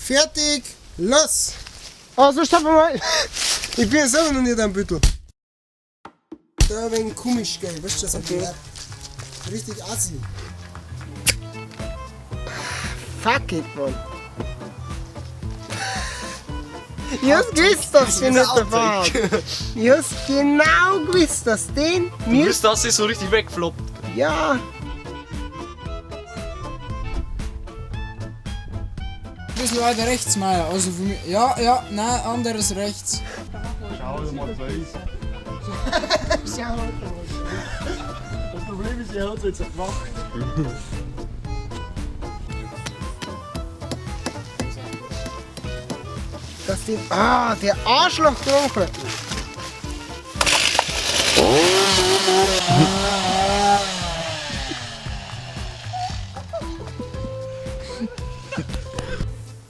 Fertig, los! Also stopp mal! Ich bin ja selber noch nicht am Büttel. Da ein wenig komisch, gell? Weißt du, das okay. Richtig assi. Fuck it, Mann. Ich hab's gewusst, dass ich nicht dabei. Ich hab's genau gewusst, dass den Du mir. bist, dass sie so richtig wegfloppt. Ja! Ein bisschen weiter rechts, Meier. Also für mich. Ja, ja, nein, anderes rechts. Schau mal, was Das Problem ist, er hat es jetzt gemacht. Dass den. Ah, der Arschloch drauf.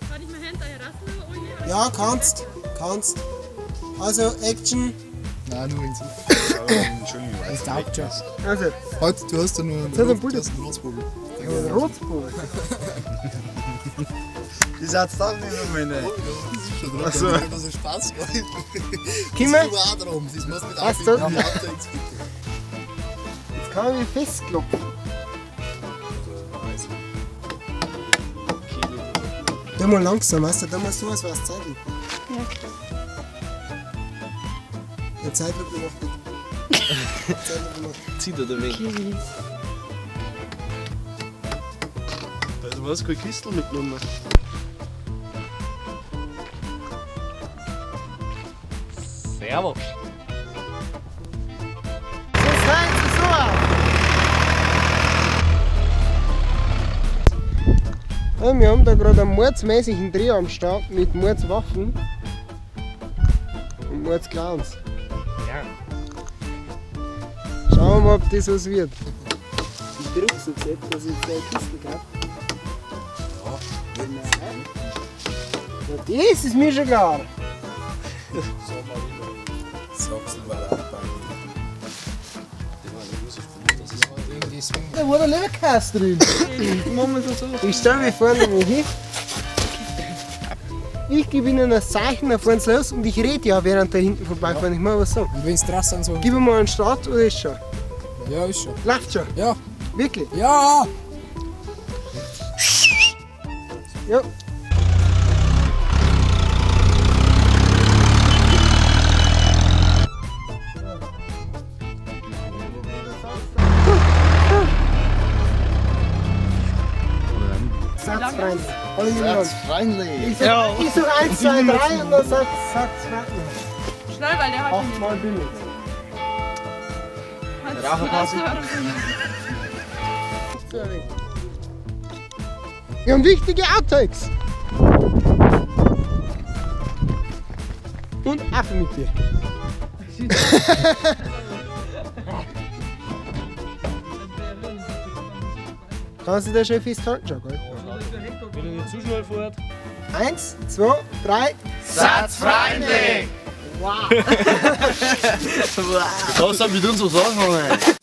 Kann ich meine Hände rassen? Ja, kannst. Kannst. Also, Action. Nein, nur ins Entschuldigung, Das taugt schon. Also, Heute, du hast ja nur einen hat er Rot- Bulli. du hast einen Rotzvogel. Rotbull. Das hat's dann nicht mehr, meine. Das ist schon drauf. Das ist einfach so Spaß. Können Das wir? ist aber auch drum. Das musst du mit Was Outtakes denn? mit Outtakes, bitte. Jetzt kann ich mich festklopfen. Da mal langsam, weißt du, da mal sowas was Zeitlupe. Ja. Ja, Zeitlupe macht nicht. Zeitlupe macht. Zieht er der Weg. Kiwis. Also, du hast keine Kistel mitgenommen. Servus. So seid ihr so auf. Ja, wir haben da gerade einen mordsmäßigen Dreh am Start mit Mordswaffen und Mordsclowns. Ja. Schauen wir mal, ob das was wird. Ich drück so gesagt, dass ich jetzt eine Kiste kaufe. Ja. Nein. Ja, das ist mir schon klar. Sag's war der Abbank. Da war der Leberkäse drin. Ich stelle mich vorne nämlich hin. Ich gebe ihnen ein Zeichen, dann fahren sie los und ich rede ja, während da hinten vorbeifahren. Ich muss was sagen. Und wenn's draus sind, so. Gib mir mal einen Start oder ist schon? Ja, ist schon. Läuft schon? Ja. Wirklich? Ja! Ja. Satz, Freunde. Alle miteinander. Freundlich. Ich sag 1, 2, 3 und dann sagt Freunde. Schnell, weil der hat Achtmal bin ich. Raucherpause. Wir haben wichtige Outtakes. Und Affe mit dir. Kannst du da schön festhalten schon, gell? Wenn ihr nicht zu schnell fährt. 1, 2, 3. Satzfreundlich! Wow! Du kannst auch mit uns was anfangen.